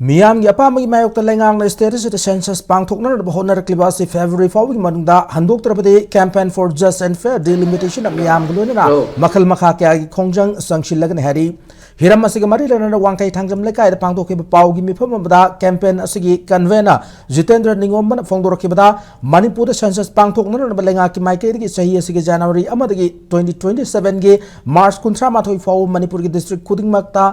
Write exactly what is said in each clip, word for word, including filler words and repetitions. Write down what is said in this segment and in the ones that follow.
ꯃꯤꯌꯥꯝꯒꯤ ꯑꯄꯥꯝꯕꯒꯤ ꯃꯥꯌꯣꯛꯇ ꯂꯩꯉꯥꯛꯅ state ꯑꯁꯤꯗ census ꯄꯥꯡꯊꯣꯛꯅꯅꯕ ꯍꯣꯠꯅꯔꯛꯂꯤꯕ ꯑꯁꯤ February ꯐꯥꯎꯕꯒꯤ ꯃꯅꯨꯡꯗ ꯍꯟꯗꯣꯛꯇ꯭ꯔꯕꯗꯤ campaign for just and fair delimitation ꯃꯤꯌꯥꯝꯒ ꯂꯣꯏꯅꯅ ꯃꯈꯜ ꯃꯈꯥ ꯀꯌꯥꯒꯤ ꯈꯣꯡꯖꯪ ꯆꯪꯁꯤꯜꯂꯒꯅꯤ ꯍꯥꯏꯔꯤ꯫ ꯍꯤꯔꯝ ꯑꯁꯤꯒ ꯃꯔꯤ ꯂꯩꯅꯅ ꯋꯥꯡꯈꯩ ꯊꯥꯡꯖꯝ ꯂꯩꯀꯥꯏꯗ ꯄꯥꯡꯊꯣꯛꯈꯤꯕ ꯄꯥꯎꯒꯤ ꯃꯤꯐꯝ ꯑꯃꯗ campaign ꯑꯁꯤꯒꯤ convener ꯖꯤꯇꯦꯟꯗ꯭ꯔ ꯅꯤꯉꯣꯝꯕꯅ ꯐꯣꯡꯗꯣꯔꯛꯈꯤꯕꯗ, ꯃꯅꯤꯄꯨꯔꯗ census ꯄꯥꯡꯊꯣꯛꯅꯅꯕ ꯂꯩꯉꯥꯛꯀꯤ ꯃꯥꯏꯀꯩꯗꯒꯤ ꯆꯍꯤ ꯑꯁꯤꯒꯤ January ꯑꯃꯗꯒꯤ twenty twenty sevenꯒꯤ March ꯀꯨꯟꯊ꯭ꯔꯥ ꯃꯥꯊꯣꯏ ꯐꯥꯎꯕ ꯃꯅꯤꯄꯨꯔꯒꯤ district ꯈꯨꯗꯤꯡꯃꯛꯇ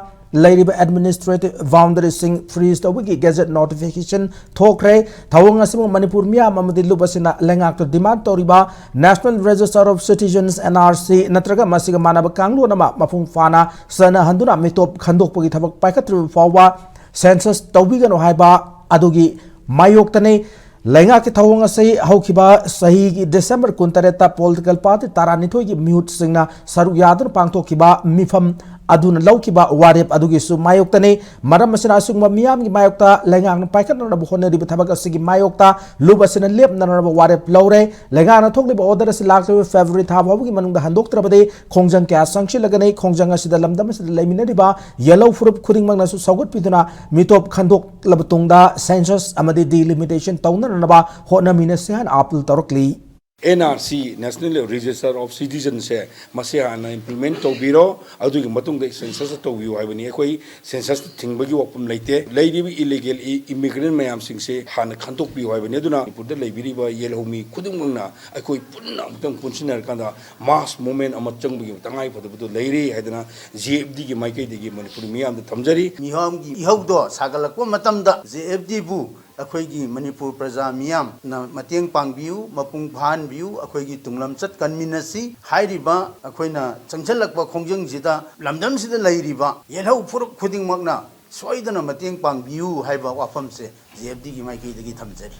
ꯂꯩꯔꯤꯕ administrative boundaryꯁꯤꯡ freeze ꯇꯧꯕꯒꯤ gazette notification ꯊꯣꯛꯈ꯭ꯔꯦ꯫ ꯊꯧꯑꯣꯡ ꯑꯁꯤꯕꯨ ꯃꯅꯤꯄꯨꯔ ꯃꯤꯌꯥꯝ ꯑꯃꯗꯤ ꯂꯨꯞ ꯑꯁꯤꯅ ꯂꯩꯉꯥꯛꯇ demand ꯇꯧꯔꯤꯕ National Register of Citizens, N R C, ꯅꯠꯇ꯭ꯔꯒ ꯃꯁꯤꯒ ꯃꯥꯟꯅꯕ ꯀꯥꯡꯂꯣꯟ ꯑꯃ ꯃꯄꯨꯡ ꯐꯥꯅ ꯆꯠꯅꯍꯟꯗꯨꯅ ꯃꯤꯇꯣꯞ ꯈꯟꯗꯣꯛꯄꯒꯤ ꯊꯕꯛ ꯄꯥꯏꯈꯠꯇ꯭ꯔꯤꯕ ꯐꯥꯎꯕ census ꯇꯧꯕꯤꯒꯅꯨ ꯍꯥꯏꯕ ꯑꯗꯨꯒꯤ ꯃꯥꯌꯣꯛꯇꯅꯤ꯫ ꯂꯩꯉꯥꯛꯀꯤ ꯊꯧꯑꯣꯡ ꯑꯁꯤ ꯍꯧꯈꯤꯕ ꯆꯍꯤꯒꯤ December ꯀꯨꯟꯇꯔꯦꯠꯇ political party ꯇꯔꯥꯅꯤꯊꯣꯏꯒꯤ ꯃꯤꯍꯨꯠꯁꯤꯡꯅ ꯁꯔꯨꯛ ꯌꯥꯗꯨꯅ ꯄꯥꯡꯊꯣꯛꯈꯤꯕ ꯃꯤꯐꯝ ꯑꯗꯨꯅ ꯂꯧꯈꯤꯕ ꯋꯥꯔꯦꯞ ꯑꯗꯨꯒꯤꯁꯨ ꯃꯥꯌꯣꯛꯇꯅꯤ꯫ ꯃꯔꯝ ꯑꯁꯤꯅ ꯑꯁꯤꯒꯨꯝꯕ ꯃꯤꯌꯥꯝꯒꯤ ꯃꯥꯌꯣꯛꯇ ꯂꯩꯉꯥꯛꯅ ꯄꯥꯏꯈꯠꯅꯅꯕ ꯍꯣꯠꯅꯔꯤꯕ ꯊꯕꯛ ꯑꯁꯤꯒꯤ ꯃꯥꯌꯣꯛꯇ ꯂꯨꯞ ꯑꯁꯤꯅ ꯂꯦꯞꯅꯅꯕ ꯋꯥꯔꯦꯞ ꯂꯧꯔꯦ꯫ ꯂꯩꯉꯥꯛꯅ ꯊꯣꯛꯂꯤꯕ order ꯑꯁꯤ ꯂꯥꯛꯂꯤꯕ February ꯊꯥ ꯐꯥꯎꯕꯒꯤ ꯃꯅꯨꯡꯗ ꯍꯟꯗꯣꯛꯇ꯭ꯔꯕꯗꯤ ꯈꯣꯡꯖꯪ ꯀꯌꯥ ꯆꯪꯁꯤꯜꯂꯒꯅꯤ꯫ ꯈꯣꯡꯖꯪ ꯑꯁꯤꯗ ꯂꯝꯗꯝ ꯑꯁꯤꯗ ꯂꯩꯃꯤꯟꯅꯔꯤꯕ ꯌꯦꯜꯍꯧ ꯐꯨꯔꯨꯞ ꯈꯨꯗꯤꯡꯃꯛꯅꯁꯨ ꯁꯧꯒꯠꯄꯤꯗꯨꯅ ꯃꯤꯇꯣꯞ ꯈꯟꯗꯣꯛꯂꯕ ꯇꯨꯡꯗ census ꯑꯃꯗꯤ delimitation ꯇꯧꯅꯅꯕ ꯍꯣꯠꯅꯃꯤꯟꯅꯁꯤ ꯍꯥꯏꯅ appeal ꯇꯧꯔꯛꯂꯤ꯫ N R C, National Register of Citizens ꯁꯦ, ꯃꯁꯤ ꯍꯥꯟꯅ implement ꯇꯧꯕꯤꯔꯣ, ꯑꯗꯨꯒꯤ ꯃꯇꯨꯡꯗ census ꯇꯧꯕꯤꯌꯨ ꯍꯥꯏꯕꯅꯤ꯫ ꯑꯩꯈꯣꯏ census ꯊꯤꯡꯕꯒꯤ ꯋꯥꯐꯝ ꯂꯩꯇꯦ꯫ ꯂꯩꯔꯤꯕ illegal i-, immigrant ꯃꯌꯥꯝꯁꯤꯡꯁꯦ ꯍꯥꯟꯅ ꯈꯟꯗꯣꯛꯄꯤꯌꯨ ꯍꯥꯏꯕꯅꯤ꯫ ꯑꯗꯨꯅ ꯃꯅꯤꯄꯨꯔꯗ ꯂꯩꯕꯤꯔꯤꯕ ꯌꯦꯜꯍꯧꯃꯤ ꯈꯨꯗꯤꯡꯃꯛꯅ ꯑꯩꯈꯣꯏ ꯄꯨꯟꯅ ꯑꯃꯨꯛꯇꯪ ꯄꯨꯟꯁꯤꯟꯅꯔꯀꯥꯟꯗ mass movement ꯑꯃ ꯆꯪꯕꯒꯤ ꯇꯉꯥꯏ ꯐꯗꯕꯗꯨ ꯂꯩꯔꯦ ꯍꯥꯏꯗꯅ J F D ꯒꯤ ꯃꯥꯏꯀꯩꯗꯒꯤ ꯃꯅꯤꯄꯨꯔ ꯃꯤꯌꯥꯝꯗ ꯊꯝꯖꯔꯤ꯫ ꯃꯤꯌꯥꯝꯒꯤ ꯏꯍꯧꯗꯣ ꯁꯥꯒꯠꯂꯛꯄ ꯃꯇꯝꯗ J F D ꯕꯨ ꯑꯩꯈꯣꯏꯒꯤ ꯃꯅꯤꯄꯨꯔ ꯄ꯭ꯔꯖꯥ ꯃꯤꯌꯥꯝꯅ ꯃꯇꯦꯡ ꯄꯥꯡꯕꯤꯌꯨ, ꯃꯄꯨꯡ ꯐꯥꯍꯟꯕꯤꯌꯨ, ꯑꯩꯈꯣꯏꯒꯤ ꯇꯨꯡꯂꯝꯆꯠ ꯀꯟꯃꯤꯟꯅꯁꯤ꯫ ꯍꯥꯏꯔꯤꯕ ꯑꯩꯈꯣꯏꯅ ꯆꯪꯁꯤꯜꯂꯛꯄ ꯈꯣꯡꯖꯪꯁꯤꯗ ꯂꯝꯗꯝꯁꯤꯗ ꯂꯩꯔꯤꯕ ꯌꯦꯜꯍꯧ ꯐꯨꯔꯨꯞ ꯈꯨꯗꯤꯡꯃꯛꯅ ꯁꯣꯏꯗꯅ ꯃꯇꯦꯡ ꯄꯥꯡꯕꯤꯌꯨ ꯍꯥꯏꯕ ꯋꯥꯐꯝꯁꯦ J F D ꯒꯤ ꯃꯥꯏꯀꯩꯗꯒꯤ ꯊꯝꯖꯔꯤ꯫